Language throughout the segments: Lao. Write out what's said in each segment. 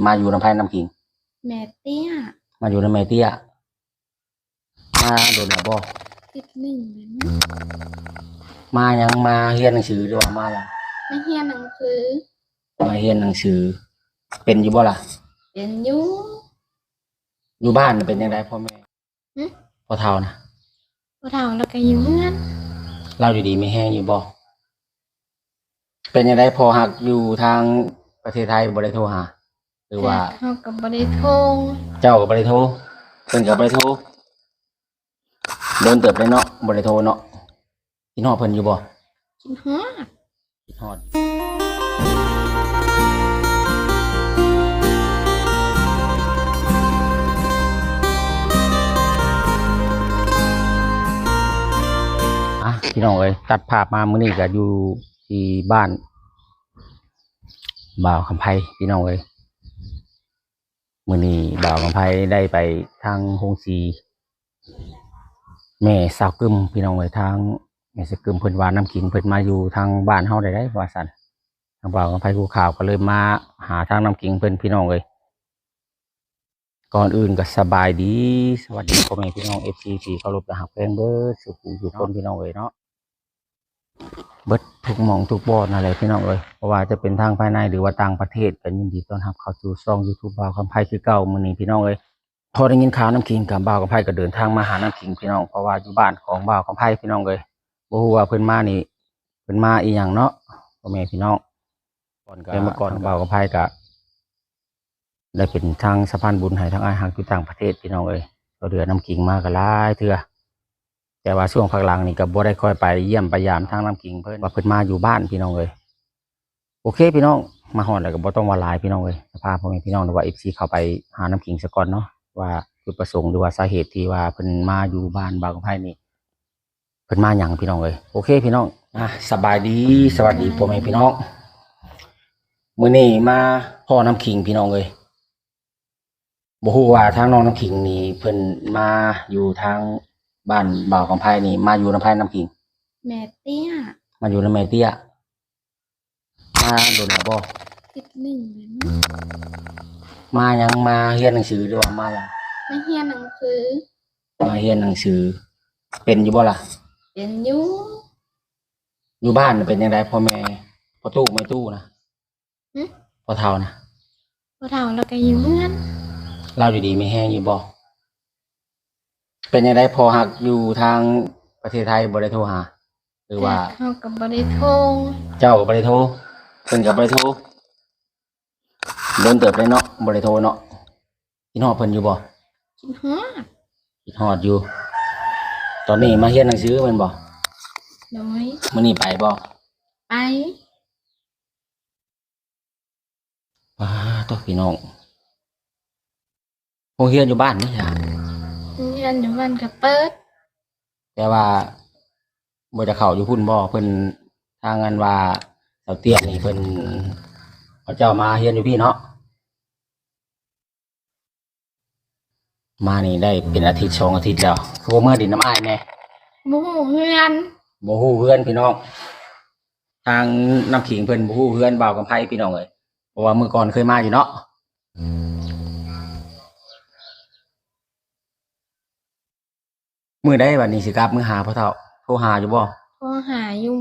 ມາຢູ່ນຳໃຜນຳຄິງ? ແມ່ເຕ້ຍ. ມາຢູ່ນຳແມ່ເຕ້ຍ. ມາດົນແລ້ວບໍ່? ອາທິດໜຶ່ງແລ້ວ. ມາຫຍັງ? ມາຮຽນໜັງສື ຫຼືວ່າມາຫຍັງ? ມາຮຽນໜັງສື. ມາຮຽນໜັງສື. ເປັນຢູ່ບໍ່ລະ? ເປັນຢູ່. ຢູ່ບ້ານເປັນຈັ່ງໃດພໍ່ແມ່? ຫຶ? ພໍ່ເຖົ້ານະ? ພໍ່ເຖົ້າລາວກໍຢູ່ເຮືອນ. ລາວຢູ່ດີມີແຮງຢູ່ບໍ່? ເປັນຈັ່ງໃດ ພໍ່ຮັກຢູ່ທາງປະເທດໄທບໍ່ໄດ້ໂທຫາ ຫຼືວ່າ? ເຮົາກໍບໍ່ໄດ້ໂທ. ເຈົ້າກໍບໍ່ໄດ້ໂທ ເພິ່ນກໍບໍ່ໄດ້ໂທ. ດົນເຕີບແລ້ວເນາະ ບໍ່ໄດ້ໂທເນາະ. ຄິດຮອດເພິ່ນຢູ່ບໍ່? ຄິດຮອດ. ຄິດຮອດ. ອ່ະ ພີ່ນ້ອງເອີຍ ຕັດພາບມາມື້ນີ້ກໍຢູ່ທີ່ບ້ານບ່າວຄຳໄພ ພີ່ນ້ອງເອີຍ. ມື້ນີ້ບ່າວຄຳໄພໄດ້ໄປທາງໂຮງສີ ແມ່ສາວກຶມ ພີ່ນ້ອງເອີຍ. ທາງແມ່ສາວກຶມເພິ່ນວ່ານ້ຳຄິງເພິ່ນມາຢູ່ທາງບ້ານເຮົາໄດ້ ໄດ້ວ່າຊັ້ນ. ທາງບ່າວຄຳໄພຜູ້ຂ່າວກໍເລີຍມາຫາທາງນ້ຳຄິງເພິ່ນ ພີ່ນ້ອງເອີຍ. ກ່ອນອື່ນກໍສະບາຍດີ ສະຫວັດດີພໍ່ແມ່ພີ່ນ້ອງ ເອັຟຊີ ທີ່ເຄົາລົບ ແລະ ຮັກແພງເບິດສູ່ຜູ້ສູ່ຄົນ ພີ່ນ້ອງເອີຍເນາະ. ເບິດທຸກໝ່ອງທຸກບ່ອນນັ້ນແຫຼະ ພີ່ນ້ອງເອີຍ ບໍ່ວ່າຈະເປັນທາງພາຍໃນ ຫຼືວ່າຕ່າງປະເທດ ກໍຍິນດີຕ້ອນຮັບເຂົ້າສູ່ຊ່ອງ YouTube ບ່າວຄຳໄພຄືເກົ່າ. ມື້ນີ້ ພີ່ນ້ອງເອີຍ ພໍໄດ້ຍິນຂ່າວນ້ຳຄິງ ກໍບ່າວຄຳໄພກໍເດີນທາງມາຫານ້ຳຄິງ ພີ່ນ້ອງ ເພາະວ່າຢູ່ບ້ານຂອງບ່າວຄຳໄພ ພີ່ນ້ອງເອີຍ. ບໍ່ຮູ້ວ່າເພິ່ນມານີ້ ເພິ່ນມາອີ່ຫຍັງເນາະ ພໍ່ແມ່ພີ່ນ້ອງ. ກ່ອນກໍ ແຕ່ເມື່ອກ່ອນ ທາງບ່າວຄຳໄພກໍ ໄດ້ເປັນທາງສະພານບຸນໃຫ້ທາງອ້າຍຮັກຢູ່ຕ່າງປະເທດ ພີ່ນ້ອງເອີຍ. ຊ່ວຍເຫຼືອນ້ຳຄິງມາກໍຫຼາຍເທື່ອ ແຕ່ວ່າຊ່ວງພັກຫຼັງນີ້ກໍບໍ່ໄດ້ຄ່ອຍໄປຢ້ຽມໄປຢາມທາງນ້ຳຄິງເພິ່ນ ວ່າເພິ່ນມາຢູ່ບ້ານ ພີ່ນ້ອງເອີຍ. ໂອເຄ ພີ່ນ້ອງ ມາຮອດແລ້ວກໍບໍ່ຕ້ອງວ່າຫຼາຍ ພີ່ນ້ອງເອີຍ. ຈະພາພໍ່ແມ່ພີ່ນ້ອງ ຫຼືວ່າ ເອັຟຊີ ເຂົ້າໄປຫານ້ຳຄິງສາກ່ອນເນາະ ວ່າຈຸດປະສົງ ຫຼືວ່າສາເຫດທີ່ວ່າເພິ່ນມາຢູ່ບ້ານບ່າວຄຳໄພນີ້ ເພິ່ນມາຫຍັງ ພີ່ນ້ອງເອີຍ. ໂອເຄ ພີ່ນ້ອງ ອ່ະ ສະບາຍດີ ສະຫວັດດີພໍ່ແມ່ພີ່ນ້ອງ. ມື້ນີ້ມາພໍ້ນ້ຳຄິງ ພີ່ນ້ອງເອີຍ. ບໍ່ຮູ້ວ່າທາງນ້ອງນ້ຳຄິງນີ້ ເພິ່ນມາຢູ່ທາງບ້ານບ່າວຄຳໄພນີ້ ມາຢູ່ນຳໃຜນຳຄິງ? ແມ່ເຕ້ຍ. ມາຢູ່ນຳແມ່ເຕ້ຍ. ມາດົນແລ້ວບໍ່? ອາທິດໜຶ່ງແລ້ວ. ມາຫຍັງ? ມາຮຽນໜັງສື ຫຼືວ່າມາຫຍັງ? ມາຮຽນໜັງສື. ມາຮຽນໜັງສື. ເປັນຢູ່ບໍ່ລະ? ເປັນຢູ່. ຢູ່ບ້ານເປັນຈັ່ງໃດ ພໍ່ແມ່ ພໍ່ຕູ້ແມ່ຕູ້ນະ? ຫຶ? ພໍ່ເຖົ້ານະ? ພໍ່ເຖົ້າລາວກໍຢູ່ເຮືອນ. ລາວຢູ່ດີມີແຮງຢູ່ບໍ່? ເປັນຈັ່ງໃດ ພໍ່ຮັກຢູ່ທາງປະເທດໄທບໍ່ໄດ້ໂທຫາ ຫຼືວ່າ? ເຮົາກໍບໍ່ໄດ້ໂທ. ເຈົ້າກໍບໍ່ໄດ້ໂທ ເພິ່ນກໍບໍ່ໄດ້ໂທ. ດົນເຕີບແລ້ວເນາະ ບໍ່ໄດ້ໂທເນາະ. ຄິດຮອດເພິ່ນຢູ່ບໍ່? ຄິດຮອດ. ຄິດຮອດຢູ່. ຕອນນີ້ມາຮຽນໜັງສືແມ່ນບໍ່? ໂດຍ. ມື້ນີ້ໄປບໍ່? ໄປ. ປາດໂທ້ ພີ່ນ້ອງ ໂຮງຮຽນຢູ່ບ້ານນີ້ຫາ? ໂຮງຮຽນຢູ່ບ້ານກໍເປີດ. ແຕ່ວ່າບໍ່ຈະເຂົ້າຢູ່ພຸ້ນບໍ່? ເພິ່ນ ທາງອັນວ່າສາວຕຽນນີ້ ເພິ່ນເອົາເຈົ້າມາຮຽນຢູ່ພີ້ເນາະ? ມານີ້ໄດ້ເປັນອາທິດສອງອາທິດແລ້ວ ຄືບໍ່ເມືອດິນນຳອ້າຍແດ່? ບໍ່ຮູ້ເຮືອນ. ບໍ່ຮູ້ເຮືອນພີ່ນ້ອງ. ທາງນ້ຳຂິງເພິ່ນບໍ່ຮູ້ເຮືອນບ່າວກຳໄພພີ່ນ້ອງເອີຍ ເພາະວ່າມື້ກ່ອນເຄີຍມາຢູ່ເນາະ. ມື້ໃດບັດນີ້ຊິກັບ ມື້ຫາພໍ່ເຖົ້າ ໂທຫາຢູ່ບໍ່? ໂທຫາຢູ່.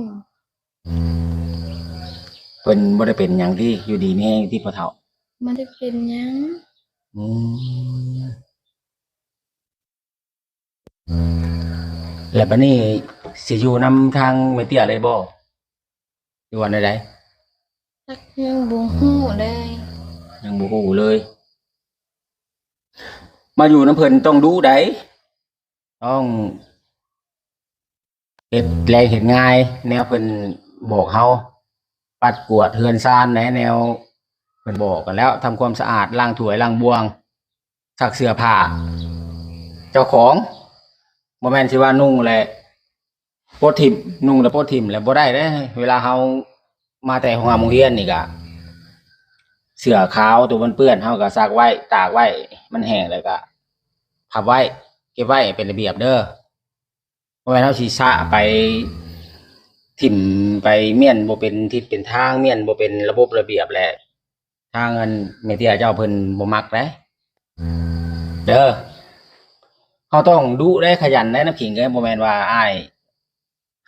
ເພິ່ນບໍ່ໄດ້ເປັນຫຍັງຕິ ຢູ່ດີມີແຮງຕິພໍ່ເຖົ້າ? ບໍ່ໄດ້ເປັນຫຍັງ. ອືມ ແລ້ວບັດນີ້ຊິຢູ່ນຳທາງແມ່ເຕ້ຍເລີຍບໍ່ ຫຼືວ່າແນວໃດ? ຈັກ ຍັງບໍ່ຮູ້ເລີຍ. ຍັງບໍ່ຮູ້ເລີຍ. ມາຢູ່ນຳເພິ່ນຕ້ອງດຸໃດ ຕ້ອງເຮັດແລງເຮັດງ່າຍ ແນວເພິ່ນບອກເຮົາ ປັດກວາດເຮືອນຊານແດ່ ແນວເພິ່ນບອກຫັ້ນແຫຼ້ວ ທຳຄວາມສະອາດ ລ້າງຖ້ວຍລ້າງບ່ວງ ຊັກເສື້ອຜ້າເຈົ້າຂອງ. ບໍ່ແມ່ນຊິວ່ານຸ່ງແລ້ວປົດຖິ້ມ ນຸ່ງແລ້ວປົດຖິ້ມແລ້ວບໍ່ໄດ້ເດ້. ເວລາເຮົາມາແຕ່ໂຮງຮ່ຳໂຮງຮຽນນີ້ກະ ເສື້ອຂາວໂຕມັນເປື້ອນ ເຮົາກະຊັກໄວ້ ຕາກໄວ້ ມັນແຫ້ງແລ້ວກະພັບໄວ້ ເກັບໄວ້ເປັນລະບຽບເດີ. ບໍ່ແມ່ນເຮົາຊິຊະໄປຖິ້ມ ໄປມ້ຽນບໍ່ເປັນທິດເປັນທາງ ມ້ຽນບໍ່ເປັນລະບົບລະບຽບແຫຼະ ທາງອັນແມ່ເຕ້ຍເຈົ້າເພິ່ນບໍ່ມັກເດ້ ເດີ. ເຮົາຕ້ອງດຸເດ້ ຂະຫຍັນເດ້ ນ້ຳຂິງເອີຍ. ບໍ່ແມ່ນວ່າອ້າຍ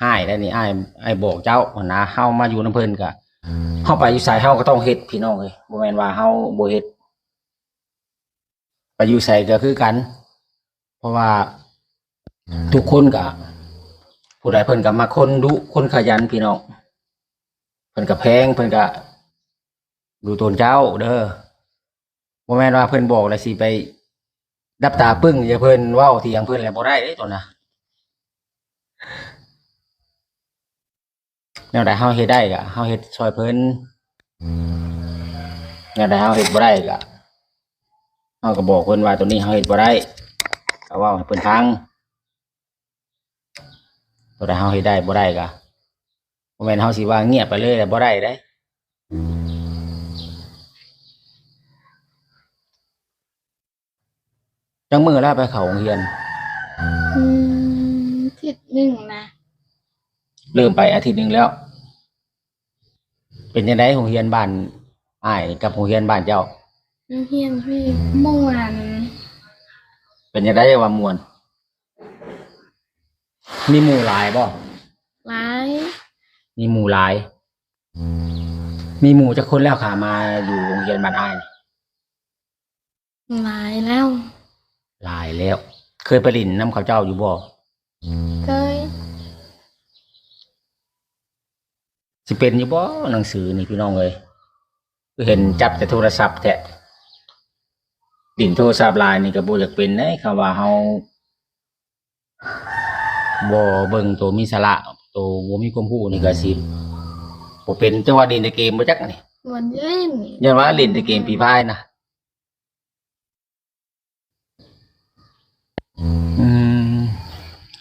ຮ້າຍໄດ໋ນີ້ ອ້າຍ ອ້າຍບອກເຈົ້າຫັ້ນນະ. ເຮົາມາຢູ່ນຳເພິ່ນກະ ເຮົາໄປຢູ່ໃສເຮົາກໍຕ້ອງເຮັດ ພີ່ນ້ອງເອີຍ. ບໍ່ແມ່ນວ່າເຮົາບໍ່ເຮັດ ໄປຢູ່ໃສກໍຄືກັນ ເພາະວ່າທຸກຄົນກໍ ຜູ້ໃດເພິ່ນກໍມັກຄົນດຸ ຄົນຂະຫຍັນ ພີ່ນ້ອງ. ເພິ່ນກໍແພງ ເພິ່ນກໍດູຕົນເຈົ້າເດີ. ບໍ່ແມ່ນວ່າເພິ່ນບອກແລ້ວຊິໄປດັບຕາປຶ້ງໃສ່ເພິ່ນ ເວົ້າຖຽງເພິ່ນແລ້ວບໍ່ໄດ້ເດ້ຕົວນະ. ແນວໃດເຮົາເຮັດໄດ້ກໍເຮົາເຮັດຊ່ອຍເພິ່ນ ແນວໃດເຮົາເຮັດບໍ່ໄດ້ກໍ ເຮົາກໍບອກເພິ່ນວ່າ ໂຕນີ້ເຮົາເຮັດບໍ່ໄດ້ ກໍເວົ້າໃຫ້ເພິ່ນຟັງ. ໂຕໃດເຮົາເຮັດໄດ້ບໍ່ໄດ້ກໍ ບໍ່ແມ່ນເຮົາຊິວ່າງຽບໄປເລີຍ ແລ້ວບໍ່ໄດ້ເດ້. ຈັກມື້ແລ້ວໄປເຂົ້າໂຮງຮຽນ? ອືມ ອາທິດໜຶ່ງນະ. ເລີ່ມໄປອາທິດໜຶ່ງແລ້ວ. ເປັນຈັ່ງໃດໂຮງຮຽນບ້ານອ້າຍກັບໂຮງຮຽນບ້ານເຈົ້າ? ໂຮງຮຽນທີ່ມ່ວນ. ເປັນຈັ່ງໃດວ່າມ່ວນ? ມີໝູ່ຫຼາຍບໍ່? ຫຼາຍ. ມີໝູ່ຫຼາຍ. ມີໝູ່ຈັກຄົນແລ້ວ ຂ້າມາຢູ່ໂຮງຮຽນບ້ານອ້າຍ? ຫຼາຍແລ້ວ. ຫຼາຍແລ້ວ. ເຄີຍໄປຫຼິ້ນນຳເຂົາເຈົ້າຢູ່ບໍ່? ເຄີຍ. ຊິເປັນຢູ່ບໍ່ໜັງສືນີ້ ພີ່ນ້ອງເອີຍ? ຄືເຫັນຈັບແຕ່ໂທລະສັບແທ້. ຫຼິ້ນໂທລະສັບຫຼາຍນີ້ກໍບໍ່ຢາກເປັນເດ້ ຄຳວ່າເຮົາ ບໍ່ເບິ່ງໂຕມີສາລະ ໂຕບໍ່ມີຄວາມຮູ້ນີ້ກໍຊິບໍ່ເປັນ. ຈັ່ງວ່າຫຼິ້ນແຕ່ເກມບໍ່ຈັກນີ້. ບໍ່ຫຼິ້ນ. ຢ້ານວ່າຫຼິ້ນແຕ່ເກມ Free Fire ນະ. ອືມ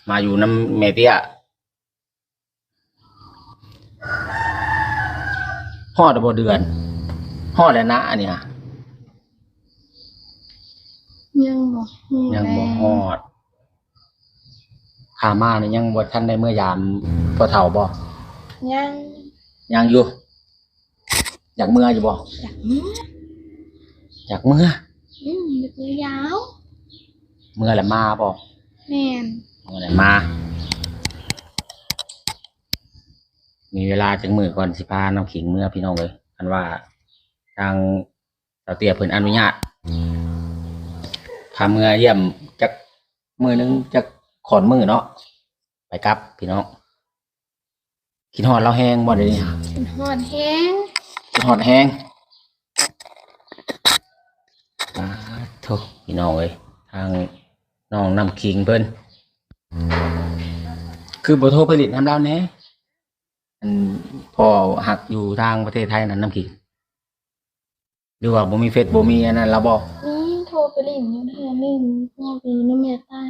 ມາຢູ່ນຳແມ່ເຕ້ຍ. ຮອດແລ້ວບໍ່ເດືອນ? ຮອດແລ້ວນະ ອັນນີ້ຫະ. ຍັງບໍ່ຮູ້ ຍັງບໍ່ຮອດ. ຂ້າມານີ້ຍັງບໍ່ທັນໄດ້ເມືອຍາມພໍ່ເຖົ້າບໍ່? ຍັງ. ຍັງຢູ່. ຢາກເມືອຢູ່ບໍ່? ຢາກເມືອ. ຢາກເມືອ? ອືມ ຢາກເມືອຍາວ. ເມືອແລ້ວມາບໍ່? ແມ່ນ. ເມືອແລ້ວມາ. ມີເວລາຈັກມື້ກ່ອນຊິພານ້ຳຂິງເມືອ ພີ່ນ້ອງເອີຍ? ຄັນວ່າທາງສາວເຕ້ຍເພິ່ນອະນຸຍາດ ພາເມືອຢ້ຽມຈັກມື້ໜຶ່ງ ຈັກຂ້ອນມື້ເນາະ ໄປກັບ ພີ່ນ້ອງ. ຄິດຮອດລາວແຮງບໍ່ດຽວນີ້? ຄິດຮອດແຮງ. ຄິດຮອດແຮງ. ປາດໂທ້ ພີ່ນ້ອງເອີຍ ທາງນ້ອງນ້ຳຂິງເພິ່ນ ຄືບໍ່ໂທໄປຫຼິ້ນນຳລາວແດ່? ອັນພໍ່ຮັກຢູ່ທາງປະເທດໄທນັ້ນ ນ້ຳຂິງ. ຫຼືວ່າບໍ່ມີເຟສ ບໍ່ມີອັນນັ້ນລະບໍ່? ມີ ໂທໄປຫຼິ້ນຢູ່ເທື່ອໜຶ່ງ ໂທໄປນຳແມ່ປ້າ.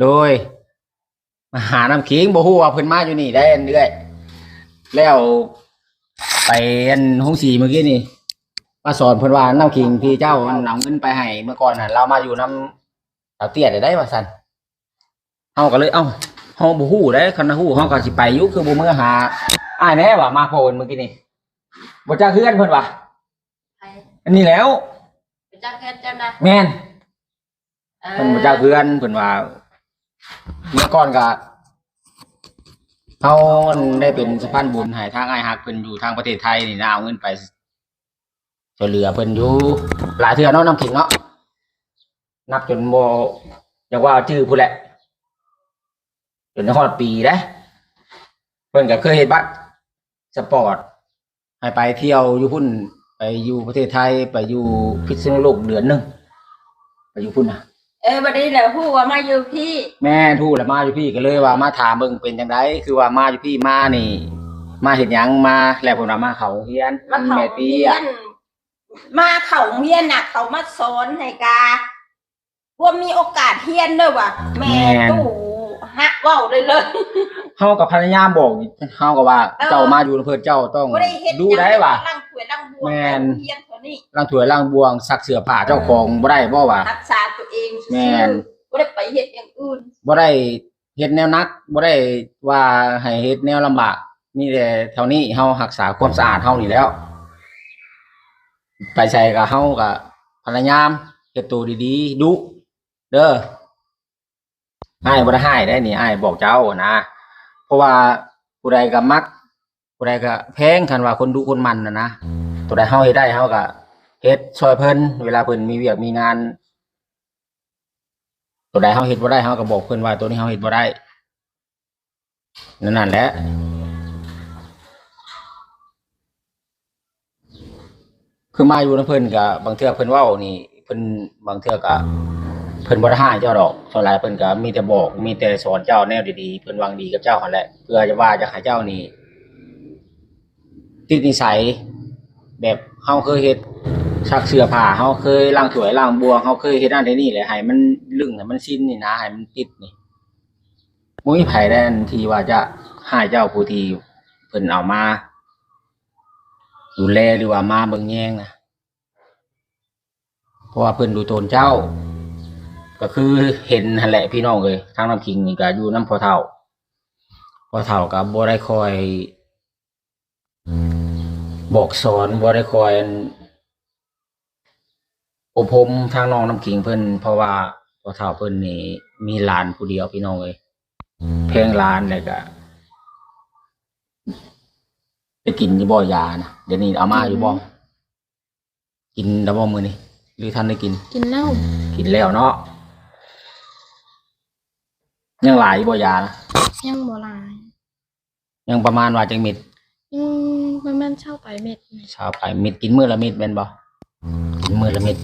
ໂດຍ ມາຫານ້ຳຂິງ ບໍ່ຮູ້ວ່າເພິ່ນມາຢູ່ນີ້ໄດ້ ອັນເອື້ອຍ. ແລ້ວໄປອັນໂຮງສີມື້ກີ້ນີ້ ມາສອນເພິ່ນວ່າ ນ້ຳຂິງທີ່ເຈົ້າອັນເອົາເງິນໄປໃຫ້ເມື່ອກ່ອນຫັ້ນ ລາວມາຢູ່ນຳສາວເຕ້ຍໄດ້ ໄດ້ວ່າຊັ້ນ. ເຮົາກໍເລີຍ ເອົ້າ ເຮົາບໍ່ຮູ້ເດ້ ຄັນຮູ້ເຮົາກໍຊິໄປຢູ່ ຄືບໍ່ເມືອຫາອ້າຍແດ່ວ່າ ມາພໍ້ເພິ່ນມື້ກີ້ນີ້ ບໍ່ຈັກເຮືອນເພິ່ນວ່າ. ໃຜ? ອັນນີ້ແຫຼ້ວ ບໍ່ຈັກເຮືອນເຈົ້ານະ? ແມ່ນ. ເອີ ເພິ່ນບໍ່ຈັກເຮືອນ ເພິ່ນວ່າ ເມື່ອກ່ອນກໍເຮົາໄດ້ເປັນສະພານບຸນໃຫ້ທາງອ້າຍຮັກເພິ່ນຢູ່ທາງປະເທດໄທນີ້ນະ ເອົາເງິນໄປ ຊ່ວຍເຫຼືອເພິ່ນຢູ່ຫຼາຍເທື່ອເນາະ ນ້ຳຂິງເນາະ ນັບຈົນບໍ່ຢາກວ່າຈື່ພຸ້ນແຫຼະ ຈົນຮອດປີເດ້. ເພິ່ນກໍເຄີຍເຮັດບັດສະປອດໃຫ້ໄປທ່ຽວຢູ່ພຸ້ນ ໄປຢູ່ປະເທດໄທ ໄປຢູ່ພິດສະນຸໂລກເດືອນໜຶ່ງ ໄປຢູ່ພຸ້ນນະ. ເອີ ບັດນີ້ແຫຼະຮູ້ວ່າມາຢູ່ພີ້. ແມ່ນ ຮູ້ແລ້ວມາຢູ່ພີ້ ກໍເລີຍວ່າມາຖາມເບິ່ງເປັນຈັ່ງໃດ ຄືວ່າມາຢູ່ພີ້ມານີ້ ມາເຮັດຫຍັງມາ ແລ້ວເພິ່ນວ່າມາເຂົ້າໂຮງຮຽນ ມາເຂົ້າໂຮງຮຽນ ແມ່ເຕ້ຍ ມາເຂົ້າໂຮງຮຽນນະ ເຂົາມາສອນໃຫ້ກາ ບໍ່ມີໂອກາດຮຽນເດີວ່າ ແມ່ ແມ່ນ ຕູ້ຮະເວົ້າໄດ້ເລີຍ. ເຮົາກໍພະຍາຍາມບອກ ເຮົາກໍວ່າ ເອີ ເຈົ້າມາຢູ່ນຳເພິ່ນ ເຈົ້າຕ້ອງ ບໍ່ໄດ້ເຮັດ ດຸໄດ້ວ່າ ລ້າງຖ້ວຍລ້າງບ່ວງ ແມ່ນ ໄປໂຮງຮຽນເທົ່ານີ້ ລ້າງຖ້ວຍລ້າງບ່ວງ ຊັກເສື້ອຜ້າເຈົ້າຂອງບໍ່ໄດ້ບໍ່ວ່າ ຮັກສາຕົວເອງຊື່ໆ ແມ່ນ ບໍ່ໄດ້ໄປເຮັດຢ່າງອື່ນ ບໍ່ໄດ້ເຮັດແນວໜັກ ບໍ່ໄດ້ວ່າໃຫ້ເຮັດແນວລຳບາກ ມີແຕ່ເທົ່ານີ້ ເຮົາຮັກສາຄວາມສະອາດເຮົານີ້ແລ້ວ. ໄປໃສກໍເຮົາກໍພະຍາຍາມເຮັດໂຕດີໆ ດຸເດີ. ອ້າຍບໍ່ໄດ້ຮ້າຍເດ້ນີ້ ອ້າຍບອກເຈົ້ານະ ເພາະວ່າຜູ້ໃດກໍມັກ ຜູ້ໃດກໍແພງ ຄັນວ່າຄົນດຸຄົນໝັ່ນນະນະ. ໂຕໃດເຮົາເຮັດໄດ້ເຮົາກໍເຮັດຊ່ອຍເພິ່ນ ເວລາເພິ່ນມີວຽກມີງານ ໂຕໃດເຮົາເຮັດບໍ່ໄດ້ ເຮົາກໍບອກເພິ່ນວ່າ ໂຕນີ້ເຮົາເຮັດບໍ່ໄດ້ ນັ້ນ ນັ້ນແຫຼະ. ຄືມາຢູ່ນຳເພິ່ນກະ ບາງເທື່ອເພິ່ນເວົ້ານີ້ ເພິ່ນ ບາງເທື່ອກະ ເພິ່ນບໍ່ໄດ້ຮ້າຍເຈົ້າດອກ ສ່ວນຫຼາຍເພິ່ນກະມີແຕ່ບອກ ມີແຕ່ສອນເຈົ້າແນວດີໆ ເພິ່ນຫວັງດີກັບເຈົ້າຫັ້ນແຫຼະ ເພື່ອວ່າຢາກໃຫ້ເຈົ້ານີ້ຕິດນິໄສ ແບບເຮົາເຄີຍເຮັດຊັກເສື້ອຜ້າ ເຮົາເຄີຍລ້າງຖ້ວຍລ້າງບ່ວງ ເຮົາເຄີຍເຮັດນັ້ນເຮັດນີ້ແຫຼະ ໃຫ້ມັນລຶ້ງ ໃຫ້ມັນຊິນນີ້ນະ ໃຫ້ມັນຕິດນີ້. ບໍ່ມີໃຜໃດທີ່ວ່າຈະຮ້າຍເຈົ້າ ຜູ້ທີ່ເພິ່ນເອົາມາດູແລ ຫຼືວ່າມາເບິ່ງແຍງນະ ເພາະວ່າເພິ່ນດູຕົນເຈົ້າ ກໍຄືເຫັນຫັ້ນແຫຼະພີ່ນ້ອງເອີຍ. ທາງນ້ຳຄິງນີ້ກໍຢູ່ນຳພໍ່ເຖົ້າ ພໍ່ເຖົ້າກໍບໍ່ໄດ້ຄ່ອຍ ບອກສອນ ບໍ່ໄດ້ຄ່ອຍອັນອົບຮົມທາງນ້ອງນ້ຳຄິງເພິ່ນ ເພາະວ່າພໍ່ເຖົ້າເພິ່ນນີ້ມີຫຼານຜູ້ດຽວພີ່ນ້ອງເອີຍ ແພງຫຼານ ແລ້ວກະໄດ້ກິນຢູ່ບໍ່ຢານະ ດຽວນີ້ເອົາມາຢູ່ບໍ່? ກິນແລ້ວບໍ່ມື້ນີ້ ຫຼືທັນໄດ້ກິນ? ກິນແລ້ວ ກິນແລ້ວເນາະ. ຍັງຫຼາຍຢູ່ບໍ່ຢານະ? ຍັງບໍ່ຫຼາຍ. ຍັງປະມານວ່າຈັກເມັດ? ຍັງປະມານຊາວປາຍເມັດ. ຊາວປາຍເມັດ ກິນມື້ລະເມັດແມ່ນບໍ່? ກິນມື້ລະເມັດ.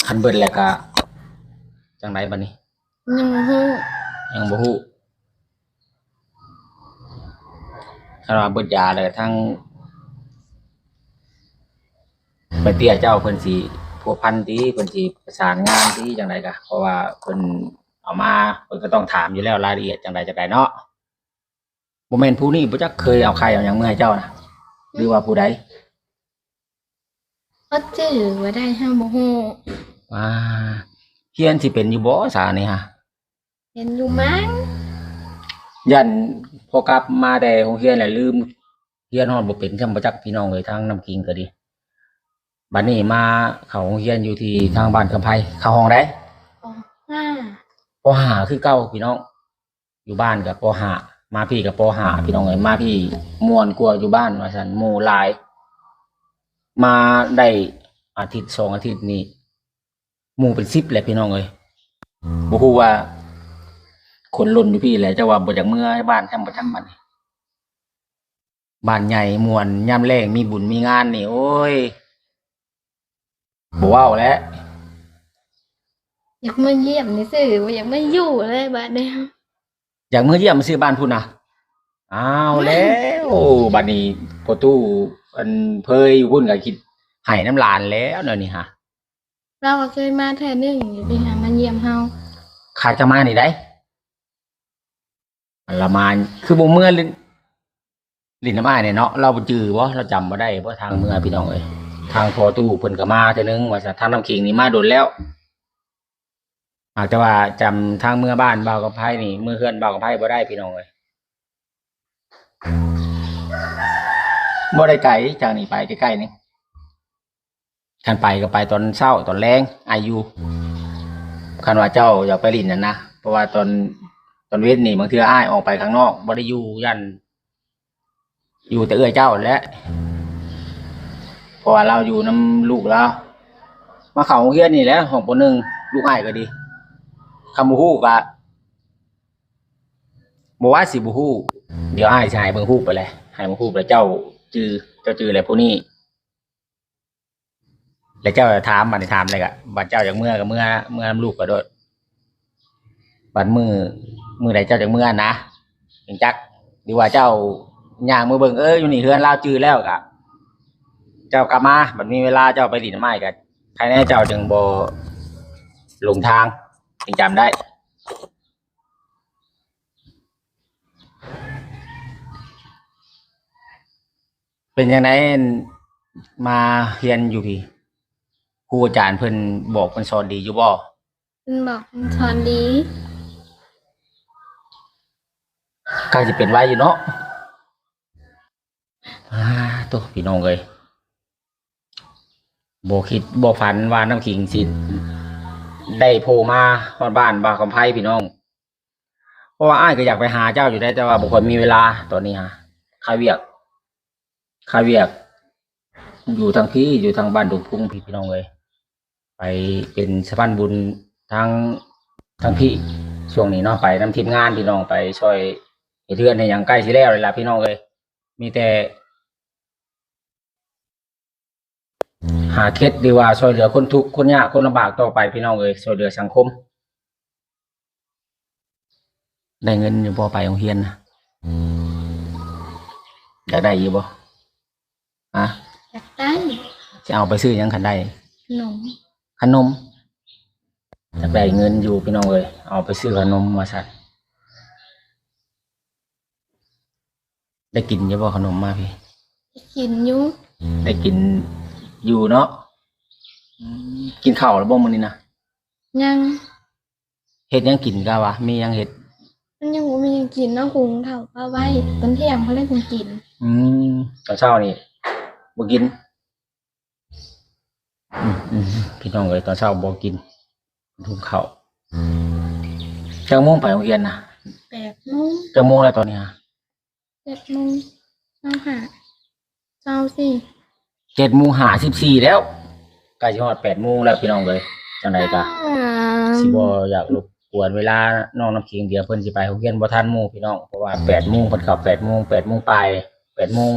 ຄັນເບິດແລ້ວກະຈັ່ງໃດບັດນີ້? ຍັງບໍ່ຮູ້ ຍັງບໍ່ຮູ້. ຄັນວ່າເບິດຢາແລ້ວ ທາງແມ່ເຕ້ຍເຈົ້າເພິ່ນຊິພົວພັນຕິ ເພິ່ນຊິປະສານງານຕິ ຈັ່ງໃດກະ ເພາະວ່າເພິ່ນເອົາມາ ເພິ່ນກໍຕ້ອງຖາມຢູ່ແລ້ວ ລາຍລະອຽດຈັ່ງໃດຈັ່ງໃດເນາະ. ບໍ່ແມ່ນຜູ້ນີ້ບໍ່ຈັກ ເຄີຍເອົາໄຂ່ເອົາຫຍັງເມືອໃຫ້ເຈົ້ານະ ຫຼືວ່າຜູ້ໃດ? ບໍ່ຈື່ ບໍ່ໄດ້ ເຮົາບໍ່ຮູ້. ອ່າ ຮຽນຊິເປັນຢູ່ບໍ່ສານີ້ຫາ? ເປັນຢູ່ມັ້ງ. ຢ້ານພໍກັບມາແຕ່ໂຮງຮຽນແລ້ວລືມ ຮຽນຮອດບໍ່ເປັນຊ້ຳບໍ່ຈັກ ພີ່ນ້ອງເອີຍ. ທາງນ້ຳຄິງກໍດີ ບັດນີ້ມາເຂົ້າໂຮງຮຽນຢູ່ທີ່ທາງບ້ານຄຳໄພ. ເຂົ້າຫ້ອງໃດ? ປໍຫ້າ ປໍຫ້າຄືເກົ່າພີ່ນ້ອງ. ຢູ່ບ້ານກໍປໍຫ້າ ມາພີ້ກໍປໍຫ້າ ພີ່ນ້ອງເອີຍ. ມາພີ້ມ່ວນກວ່າຢູ່ບ້ານວ່າຊັ້ນ ໝູ່ຫຼາຍ. ມາໄດ້ອາທິດສອງອາທິດນີ້ ໝູ່ເປັນສິບແຫຼະພີ່ນ້ອງເອີຍ. ບໍ່ຮູ້ວ່າຄົນຫຼົ່ນຢູ່ພີ້ແຫຼະ ເຈົ້າວ່າບໍ່ຢາກເມືອບ້ານຊ້ຳບໍ່ຈັກບັດນີ້. ບ້ານໃຫຍ່ມ່ວນ ຍາມແລ້ງມີບຸນມີງານນີ້ ໂອ້ຍ ບໍ່ເວົ້າແຫຼະ. ຢາກມາຢ້ຽມຊື່ໆ ບໍ່ຢາກມາຢູ່ເລີຍບາດນີ້. ຢາກມາຢ້ຽມຊື່ບ້ານພຸ້ນນະ. ອ້າວແລ້ວ ບາດນີ້ພໍ່ຕູ້ອັນເພີຍຢູ່ພຸ້ນກໍຄິດໄຫ້ນຳຫຼານແລ້ວແນວນີ້ຫາ. ລາວກໍເຄີຍມາເທື່ອໜຶ່ງຢູ່ພີ້ຫາ ມາຢ້ຽມເຮົາ. ຄາກຈະມານີ້ໃດ. ລະມາ ຄືບໍ່ເມືອຫຼິ້ນ ຫຼິ້ນນຳອ້າຍແດ່ເນາະ. ລາວບໍ່ຈື່ບໍ່? ລາວຈຳບໍ່ໄດ້ບໍ່ທາງເມືອ ພີ່ນ້ອງເອີຍ. ທາງພໍ່ຕູ້ເພິ່ນກໍມາເທື່ອໜຶ່ງວ່າຊັ້ນ. ທາງນ້ຳຄິງນີ້ມາດົນແລ້ວ ຫາກແຕ່ວ່າຈຳທາງເມືອບ້ານບ່າວກຳໄພນີ້ ເມືອເຮືອນບ່າວກຳໄພບໍ່ໄດ້ ພີ່ນ້ອງເອີຍ. ບໍ່ໄດ້ໄກ ຈາກນີ້ໄປໃກ້ໆນີ້. ຄັນໄປກໍໄປຕອນເຊົ້າຕອນແລງ ອາຍຢູ່. ຄັນວ່າເຈົ້າຢາກໄປຫຼິ້ນຫັ້ນນະ ເພາະວ່າຕອນ ຕອນເວັນນີ້ ບາງເທື່ອອ້າຍອອກໄປຂ້າງນອກ ບໍ່ໄດ້ຢູ່ ຢ້ານຢູ່ແຕ່ເອື້ອຍເຈົ້າແຫຼະ. ເພາະວ່າລາວຢູ່ນຳລູກລາວ ມາເຂົ້າໂຮງຮຽນນີ້ແຫຼະ ຫ້ອງ ປໍໜຶ່ງ ລູກອ້າຍກໍດີ. ຄັນບໍ່ຮູ້ກໍບໍ່ວ່າຊິບໍ່ຮູ້ ດຽວອ້າຍຊິໃຫ້ເບິ່ງຮູບໄປແຫຼະ ໃຫ້ເບິ່ງຮູບແລ້ວເຈົ້າຈື່ ເຈົ້າຈື່ແຫຼະຜູ້ນີ້. ແລ້ວເຈົ້າຖາມ ບັດນີ້ຖາມແລ້ວກະ ບັດເຈົ້າຢາກເມືອກໍເມືອ ເມືອນຳລູກໄປໂລດ. ບັດມື້ ມື້ໃດເຈົ້າຢາກເມືອນະ ຈັ່ງຈັກ ຫຼືວ່າເຈົ້າຍ່າງເມືອເບິ່ງ ເອີ ຢູ່ນີ້ເຮືອນລາວຈື່ແລ້ວກະ ເຈົ້າກັບມາ. ບັດມີເວລາເຈົ້າໄປຫຼິ້ນນຳອ້າຍກະ ໃຄແນ່ເຈົ້າຈຶ່ງບໍ່ຫຼົງທາງ ຈຶ່ງຈຳໄດ້. ເປັນຈັ່ງໃດ ມາຮຽນຢູ່ພີ້ ຄູອາຈານເພິ່ນບອກເພິ່ນສອນດີຢູ່ບໍ່? ເພິ່ນບອກເພິ່ນສອນດີ. ໃກ້ຊິເປັນໄວຢູ່ເນາະ. ອາ ໂຕ ພີ່ນ້ອງເອີຍ ບໍ່ຄິດບໍ່ຝັນວ່ານ້ຳຂີງຊິໄດ້ໂຜ່ມາຮອດບ້ານບ່າວຄຳໄພພີ່ນ້ອງ. ເພາະວ່າອ້າຍກໍຢາກໄປຫາເຈົ້າຢູ່ໄດ໋ ແຕ່ວ່າບໍ່ຄ່ອຍມີເວລາ. ຕອນນີ້ຫາຄາວຽກ ຄາວຽກຢູ່ທາງພີ້ ຢູ່ທາງບ້ານດົງພຸງພີ້ ພີ່ນ້ອງເອີຍ. ໄປເປັນສະພານບຸນທາງ ທາງພີ້ ຊ່ວງນີ້ເນາະ ໄປນຳທີມງານພີ່ນ້ອງ ໄປຊ່ອຍເຮັດເຮືອນເຮັດຫຍັງ ໃກ້ຊິແລ້ວແລ້ວລະພີ່ນ້ອງເອີຍ. ມີແຕ່ ຫາເຮັດ ຫຼືວ່າຊ່ອຍເຫຼືອຄົນທຸກຄົນຍາກຄົນລຳບາກຕໍ່ໄປພີ່ນ້ອງເອີຍ ຊ່ອຍເຫຼືອສັງຄົມ. ໄດ້ເງິນຢູ່ບໍ່ໄປໂຮງຮຽນນະ? ຢາກໄດ້ຢູ່ບໍ່? ຮະ? ຢາກໄດ້. ຊິເອົາໄປຊື້ຫຍັງຄັນໄດ້? ຂະໜົມ. ຂະໜົມ? ຢາກໄດ້ເງິນຢູ່ພີ່ນ້ອງເອີຍ ເອົາໄປຊື້ຂະໜົມວ່າຊັ້ນ. ໄດ້ກິນຢູ່ບໍ່ຂະໜົມມາພີ້? ໄດ້ກິນຢູ່. ໄດ້ກິນຢູ່ເນາະ. ອືມ ກິນເຂົ້າແລ້ວບໍ່ມື້ນີ້ນະ? ຍັງ. ເຮັດຫຍັງກິນກະວ່າ ມີຫຍັງເຮັດ? ມັນຍັງບໍ່ມີຫຍັງກິນເນາະ ຫຸງເຂົ້າປະໄວ້ ອືມ ຕອນທ່ຽງພຸ້ນແຫຼະຈຶ່ງກິນ. ອືມ ຕອນເຊົ້ານີ້ບໍ່ກິນ? ອືມໆ ພີ່ນ້ອງເອີຍ ຕອນເຊົ້າບໍ່ກິນ ຫຸງເຂົ້າ. ຈັກໂມງໄປໂຮງຮຽນນະ? ແປດໂມງ. ຈັກໂມງແລ້ວຕອນນີ້ຫາ? ເຈັດໂມງຊາວຫ້າ ຊາວສີ່. ເຈັດໂມງຫ້າສິບສີ່ແລ້ວ ໃກ້ຊິຮອດແປດໂມງແລ້ວພີ່ນ້ອງເອີຍ. ຈັ່ງໃດກະ ອ່າ ຊິບໍ່ຢາກລົບກວນເວລານ້ອງນ້ຳຂີງ ດຽວເພິ່ນຊິໄປໂຮງຮຽນບໍ່ທັນໝູ່ພີ່ນ້ອງ ເພາະວ່າແປດໂມງ ເພິ່ນເຂົ້າແປດໂມງ ແປດໂມງປາຍ ແປດໂມງ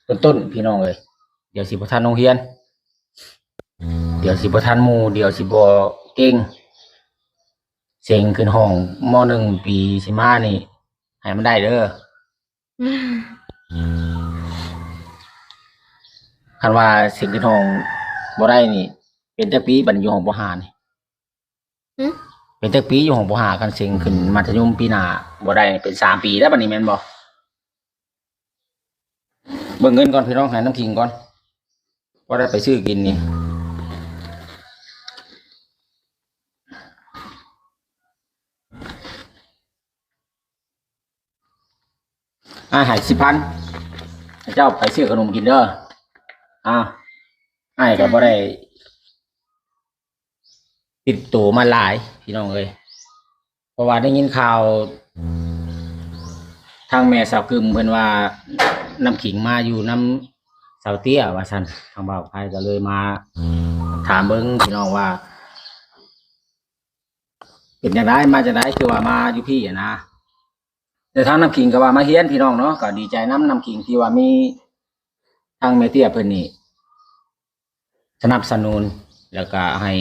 ຕົ້ນໆ ພີ່ນ້ອງເອີຍ. ດຽວຊິບໍ່ທັນໂຮງຮຽນ ດຽວຊິບໍ່ທັນໝູ່ ດຽວຊິບໍ່ເກັ່ງ. ເສັງຂຶ້ນຫ້ອງ ມໍໜຶ່ງ ປີຊິມານີ້ ໃຫ້ມັນໄດ້ເດີ. ຄັນວ່າເສັງຂຶ້ນຫ້ອງບໍ່ໄດ້ນີ້ ເປັນຈັກປີບັດນີ້ຢູ່ຫ້ອງ ປໍຫ້າ ນີ້? ຫຶ? ເປັນຈັກປີຢູ່ຫ້ອງ ປໍຫ້າ ຄັນເສັງຂຶ້ນມັດທະຍົມປີໜ້າບໍ່ໄດ້ ເປັນສາມປີແລ້ວບັດນີ້ແມ່ນບໍ່? ເບິ່ງເງິນກ່ອນພີ່ນ້ອງ ໃຫ້ນ້ຳຂີງກ່ອນ ພໍໄດ້ໄປຊື້ກິນນີ້. ອ້າຍໃຫ້ສິບພັນ ໃຫ້ເຈົ້າໄປຊື້ຂະໜົມກິນເດີ. ອ້າວ ອ້າຍກໍບໍ່ໄດ້ຕິດໂຕມາຫຼາຍພີ່ນ້ອງເອີຍ ເພາະວ່າໄດ້ຍິນຂ່າວ ທາງແມ່ສາວກຶມເພິ່ນວ່າ ນ້ຳຂີງມາຢູ່ນຳສາວເຕ້ຍວ່າຊັ້ນ ທາງບ່າວໄພກໍເລີຍມາຖາມເບິ່ງພີ່ນ້ອງວ່າ ເປັນຈັ່ງໃດ ມາຈັ່ງໃດ ຄືວ່າມາຢູ່ພີ້ຫັ້ນນະ. ແຕ່ທາງນ້ຳຂີງກໍວ່າມາຮຽນພີ່ນ້ອງເນາະ ກໍດີໃຈນຳນ້ຳຂີງທີ່ວ່າມີທາງແມ່ເຕ້ຍເພິ່ນນີ້ສະໜັບສະໜູນ ແລ້ວກໍໃຫ້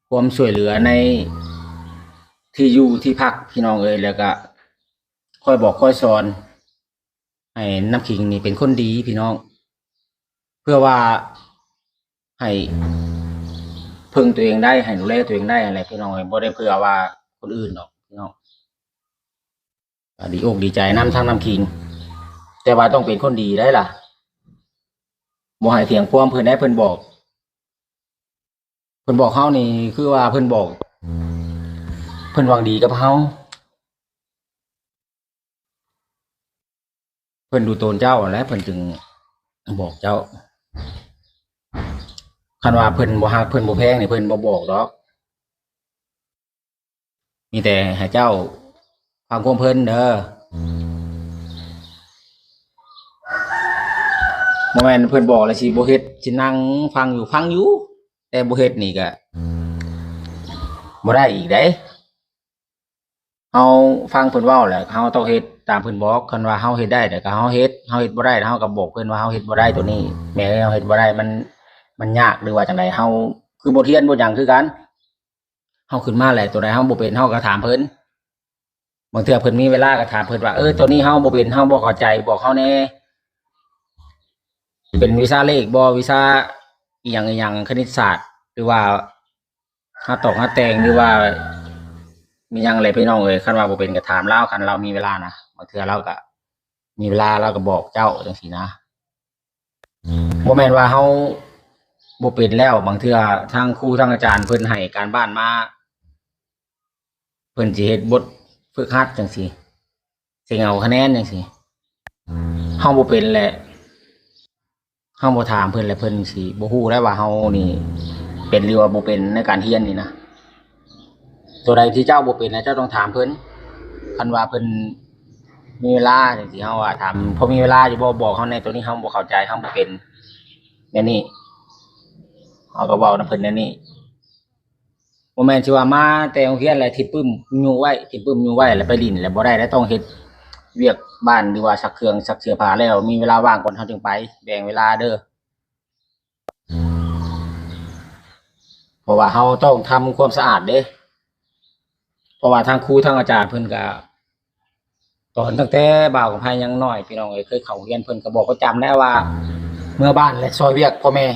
ຄວາມຊ່ວຍເຫຼືອໃນທີ່ຢູ່ທີ່ພັກພີ່ນ້ອງເອີຍ ແລ້ວກໍຄອຍບອກຄອຍສອນ ໃຫ້ນ້ຳຂີງນີ້ເປັນຄົນດີພີ່ນ້ອງ ເພື່ອວ່າໃຫ້ເພິ່ງຕົວເອງໄດ້ ໃຫ້ດູແລຕົວເອງໄດ້ຫັ້ນແຫຼະພີ່ນ້ອງເອີຍ ບໍ່ໄດ້ເພື່ອວ່າຄົນອື່ນດອກພີ່ນ້ອງ. ກໍດີອົກດີໃຈນຳທາງນ້ຳຂີງ ແຕ່ວ່າຕ້ອງເປັນຄົນດີໄດ້ລະ ບໍ່ໃຫ້ຖຽງຄວາມເພິ່ນໄດ້ ເພິ່ນບອກ ເພິ່ນບອກເຮົານີ້ ຄືວ່າເພິ່ນບອກ ເພິ່ນຫວັງດີກັບເຮົາ ເພິ່ນດູໂຕນເຈົ້າຫັ້ນແຫຼະ ເພິ່ນຈຶ່ງບອກເຈົ້າ. ຄັນວ່າເພິ່ນບໍ່ຮັກ ເພິ່ນບໍ່ແພງນີ້ ເພິ່ນບໍ່ບອກດອກ. ມີແຕ່ໃຫ້ເຈົ້າຟັງຄວາມເພິ່ນເດີ. ບໍ່ແມ່ນເພິ່ນບອກແລ້ວຊິບໍ່ເຮັດ ຊິນັ່ງຟັງຢູ່ ຟັງຢູ່ ແຕ່ບໍ່ເຮັດນີ້ກະບໍ່ໄດ້ອີກເດ້. ເຮົາຟັງເພິ່ນເວົ້າແລ້ວ ເຮົາຕ້ອງເຮັດຕາມເພິ່ນບອກ. ຄັນວ່າເຮົາເຮັດໄດ້ແລ້ວກະເຮົາເຮັດ, ເຮົາເຮັດບໍ່ໄດ້ ເຮົາກະບອກເພິ່ນວ່າເຮົາເຮັດບໍ່ໄດ້ໂຕນີ້ ແມ່ເອີຍ ເຮົາເຮັດບໍ່ໄດ້ ມັນ ມັນຍາກ ຫຼືວ່າຈັ່ງໃດ. ເຮົາຄືບົດຮຽນບົດຫຍັງຄືກັນ. ເຮົາຂຶ້ນມາແລ້ວ ໂຕໃດເຮົາບໍ່ເປັນ ເຮົາກໍຖາມເພິ່ນ. ບາງເທື່ອເພິ່ນມີເວລາກໍຖາມເພິ່ນວ່າ ເອີ ໂຕນີ້ເຮົາບໍ່ເປັນ ເຮົາບໍ່ເຂົ້າໃຈ ບອກເຮົາແດ່. ເປັນວິຊາເລກບໍ ວິຊາອີ່ຫຍັງອີ່ຫຍັງ ຄະນິດສາດ ຫຼືວ່າຫາຕອກຫາແຕ່ງ ຫຼືວ່າມີຫຍັງແຫຼະພີ່ນ້ອງເອີຍ. ຄັນວ່າບໍ່ເປັນກໍຖາມລາວ ຄັນລາວມີເວລານະ. ບາງເທື່ອລາວກໍມີເວລາ ລາວກໍບອກເຈົ້າຈັ່ງຊີ້ນະ. ບໍ່ແມ່ນວ່າເຮົາບໍ່ເປັນແລ້ວ ບາງເທື່ອທາງຄູທາງອາຈານເພິ່ນໃຫ້ການບ້ານມາ ເພິ່ນຊິເຮັດບົດຝຶກຫັດຈັ່ງຊີ້ ເສັງເອົາຄະແນນຈັ່ງຊີ້ ເຮົາບໍ່ເປັນແຫຼະ. ເຮົາບໍ່ຖາມເພິ່ນແລ້ວ ເພິ່ນຊິບໍ່ຮູ້ໄດ້ວ່າເຮົານີ້ເປັນ ຫຼືວ່າບໍ່ເປັນໃນການຮຽນນີ້ນະ. ໂຕໃດທີ່ເຈົ້າບໍ່ເປັນນະ ເຈົ້າຕ້ອງຖາມເພິ່ນ. ຄັນວ່າເພິ່ນມີເວລາຈັ່ງຊີ້ ເຮົາວ່າຖາມ ພໍມີເວລາຢູ່ບໍ່ ບອກເຮົາແດ່. ໂຕນີ້ເຮົາບໍ່ເຂົ້າໃຈ ເຮົາບໍ່ເປັນແນວນີ້ ເຮົາກໍເວົ້ານຳເພິ່ນແນວນີ້. ບໍ່ແມ່ນຊິວ່າມາແຕ່ໂຮງຮຽນແລ້ວຖິ້ມປຶ້ມຢູ່ໄວ້ ຖິ້ມປຶ້ມຢູ່ໄວ້ ແລ້ວໄປຫຼິ້ນ ແລ້ວບໍ່ໄດ້ ແລ້ວຕ້ອງເຮັດວຽກບ້ານ ຫຼືວ່າຊັກເຄື່ອງຊັກເສື້ອຜ້າ ແລ້ວມີເວລາວ່າງກ່ອນເຮົາຈຶ່ງໄປ. ແບ່ງເວລາເດີ້ ເພາະວ່າເຮົາຕ້ອງທຳຄວາມສະອາດເດ້. ເພາະວ່າທາງຄູທາງອາຈານເພິ່ນກະ ຕອນຕັ້ງແຕ່ບ່າວກຳໄພຍັງນ້ອຍ ພີ່ນ້ອງເອີຍ ເຄີຍເຂົ້າໂຮງຮຽນ ເພິ່ນກໍບອກປະຈຳແລ້ວວ່າ ເມືອບ້ານແລະຊ່ອຍວຽກພໍ່ແມ່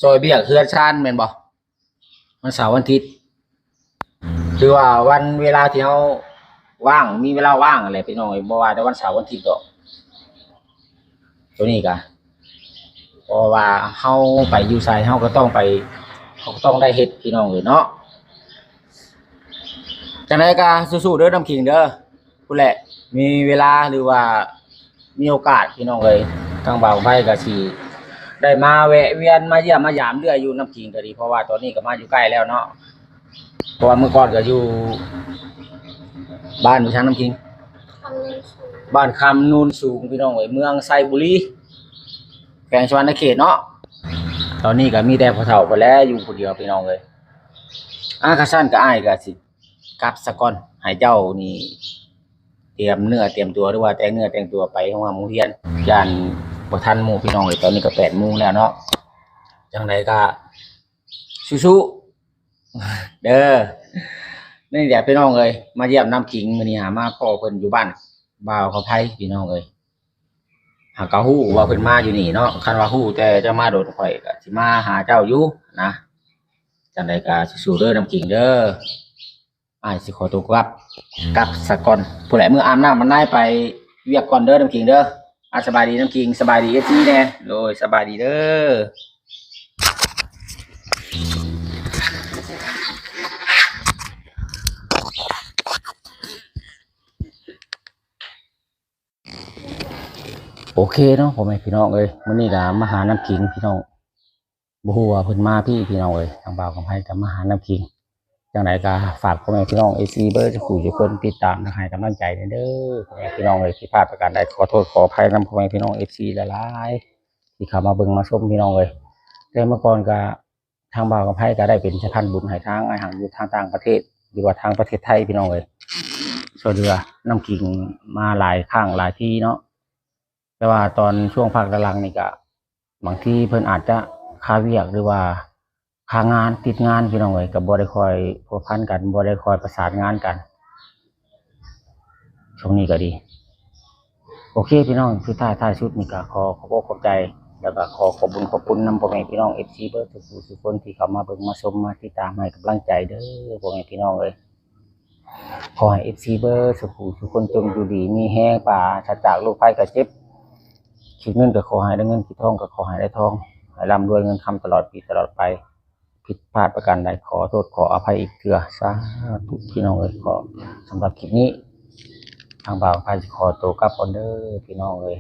ຊ່ອຍວຽກເຮືອນຊານແມ່ນບໍ່? ວັນເສົາວັນອາທິດ ຄືວ່າວັນເວລາທີ່ເຮົາວ່າງ ມີເວລາວ່າງຫັ້ນແຫຼະ ພີ່ນ້ອງເອີຍ ບໍ່ວ່າແຕ່ວັນເສົາວັນອາທິດດອກ. ໂຕນີ້ກະ ເພາະວ່າເຮົາໄປຢູ່ໃສ ເຮົາກໍຕ້ອງໄປ ເຮົາກໍຕ້ອງໄດ້ເຮັດ ພີ່ນ້ອງເອີຍເນາະ. ຈັ່ງໃດກໍສູ້ໆເດີ້ ນ້ຳຄິງເດີ້. ພຸ້ນແຫຼະ ມີເວລາ ຫຼືວ່າມີໂອກາດ ພີ່ນ້ອງເອີຍ ທາງບ່າວໄພກໍຊິໄດ້ມາແວະວຽນ ມາຢ້ຽມມາຢາມເລື້ອຍຢູ່ ນ້ຳຄິງກໍດີ ເພາະວ່າຕອນນີ້ກໍມາຢູ່ໃກ້ແລ້ວເນາະ. ເພາະວ່າເມື່ອກ່ອນກໍຢູ່ ບ້ານຢູ່ທາງ ນ້ຳຄິງ ຄຳໂນນສູງ ບ້ານຄຳໂນນສູງ ພີ່ນ້ອງເອີຍ ເມືອງໄຊບູລີ ແຂວງສະຫວັນນະເຂດເນາະ. ຕອນນີ້ກໍມີແຕ່ພໍ່ເຖົ້າພຸ້ນແຫຼະ ຢູ່ຜູ້ດຽວ ພີ່ນ້ອງເອີຍ. ອາ ຄັນຊັ້ນກໍອ້າຍກໍຊິກັບສາກ່ອນ ໃຫ້ເຈົ້ານີ້ຕຽມເນື້ອຕຽມຕົວ ຫຼືວ່າແຕ່ງເນື້ອແຕ່ງຕົວໄປໂຮງຮ່ຳໂຮງຮຽນ ຢ້ານບໍ່ທັນໝູ່ ພີ່ນ້ອງເອີຍ. ຕອນນີ້ກໍແປດໂມງແລ້ວເນາະ. ຈັ່ງໃດກໍສູ້ໆເດີ້. ນີ້ແຫຼະ ພີ່ນ້ອງເອີຍ ມາຢ້ຽມນ້ຳຄິງ ມື້ນີ້ຫາມາພໍ້ເພິ່ນຢູ່ບ້ານບ່າວກຳໄພ ພີ່ນ້ອງເອີຍ. ຫາກະຮູ້ວ່າເພິ່ນມາຢູ່ນີ້ເນາະ ຄັນວ່າຮູ້ແຕ່ເຈົ້າມາດົນ ຂ້ອຍກະຊິມາຫາເຈົ້າຢູ່ນະ. ຈັ່ງໃດກະສູ້ໆເດີ້ ນ້ຳຄິງເດີ້. ອ້າຍຊິຂໍຕົວກັບ ກັບສາກ່ອນ ພຸ້ນແຫຼະ ເມືອອາບນ້ຳອາບໃນ ໄປວຽກກ່ອນເດີ້ ນ້ຳຄິງເດີ້. ອາ ສະບາຍດີ ນ້ຳຄິງ ສະບາຍດີ ເອັຟຊີ ແດ່. ໂດຍ ສະບາຍດີເດີ້. ໂອເຄເນາະ ພໍ່ແມ່ພີ່ນ້ອງເອີຍ ມື້ນີ້ກໍມາຫານ້ຳຄິງ ພີ່ນ້ອງ ບໍ່ຮູ້ວ່າເພິ່ນມາພີ້ ພີ່ນ້ອງເອີຍ. ທາງບ່າວກຳໄພກໍມາຫານ້ຳຄິງ. ຈັ່ງໃດກໍຝາກພໍ່ແມ່ພີ່ນ້ອງ ເອັຟຊີ ເບິດສູ່ຜູ້ສູ່ຄົນ ຕິດຕາມ ແລະ ໃຫ້ກຳລັງໃຈແດ່ເດີ້ ພໍ່ແມ່ພີ່ນ້ອງເອີຍ. ຜິດພາດປະການໃດ ຂໍໂທດຂໍອະໄພນຳພໍ່ແມ່ພີ່ນ້ອງ ເອັຟຊີ ຫຼາຍໆ ທີ່ເຂົ້າມາເບິ່ງມາຊົມ ພີ່ນ້ອງເອີຍ. ແຕ່ເມື່ອກ່ອນກໍ ທາງບ່າວກຳໄພກໍໄດ້ເປັນສະພານບຸນໃຫ້ທາງອ້າຍຫັງຢູ່ທາງຕ່າງປະເທດ ຫຼືວ່າທາງປະເທດໄທ ພີ່ນ້ອງເອີຍ ຊ່ວຍເຫຼືອນ້ຳຄິງມາຫຼາຍຄັ້ງຫຼາຍທີເນາະ. ແຕ່ວ່າຕອນຊ່ວງພັກຫຼັງໆນີ້ກະ ບາງທີເພິ່ນອາດຈະຄາວຽກ ຫຼືວ່າຄາງານ ຕິດງານ ພີ່ນ້ອງເອີຍ ກໍບໍ່ໄດ້ຄ່ອຍພົວພັນກັນ ບໍ່ໄດ້ຄ່ອຍປະສານງານກັນ ຊ່ວງນີ້ກໍດີ. ໂອເຄ ພີ່ນ້ອງ ສຸດທ້າຍທ້າຍສຸດນີ້ກໍຂໍຂອບອົກຂອບໃຈ ແລ້ວກໍຂໍຂອບບຸນຂອບຄຸນນຳພໍ່ແມ່ພີ່ນ້ອງ ເອັຟຊີ ເບິດສູ່ຜູ້ສູ່ຄົນທີ່ເຂົ້າມາເບິ່ງມາຊົມມາຕິດຕາມໃຫ້ກຳລັງໃຈເດີ້ ພໍ່ແມ່ພີ່ນ້ອງເອີຍ. ຂໍໃຫ້ ເອັຟຊີ ເບິດສູ່ຜູ້ສູ່ຄົນຈົ່ງຢູ່ດີມີແຮງ ປາສະຈາກໂລກໄພໄຂ້ເຈັບ ຄິດເງິນກໍຂໍໃຫ້ໄດ້ເງິນ ຄິດທອງກໍຂໍໃຫ້ໄດ້ທອງ ໃຫ້ລ່ຳລວຍເງິນຄຳຕະຫຼອດປີຕະຫຼອດໄປ. ຜິດພາດປະການໃດ ຂໍໂທດຂໍອະໄພອີກເທື່ອ ສາທຸ ພີ່ນ້ອງເອີຍ. ຂໍ ສຳລັບຄລິບນີ້ ທາງບ່າວກຳໄພຊິຂໍໂຕກັບກ່ອນເດີ້ ພີ່ນ້ອງເອີຍ.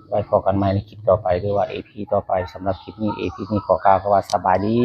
ໄວ້ພໍ້ກັນໃໝ່ໃນຄລິບຕໍ່ໄປ ຫຼືວ່າ ອີພີ ຕໍ່ໄປ. ສຳລັບຄລິບນີ້ ອີພີ ນີ້ຂໍກ່າວຄຳວ່າສະບາຍດີ.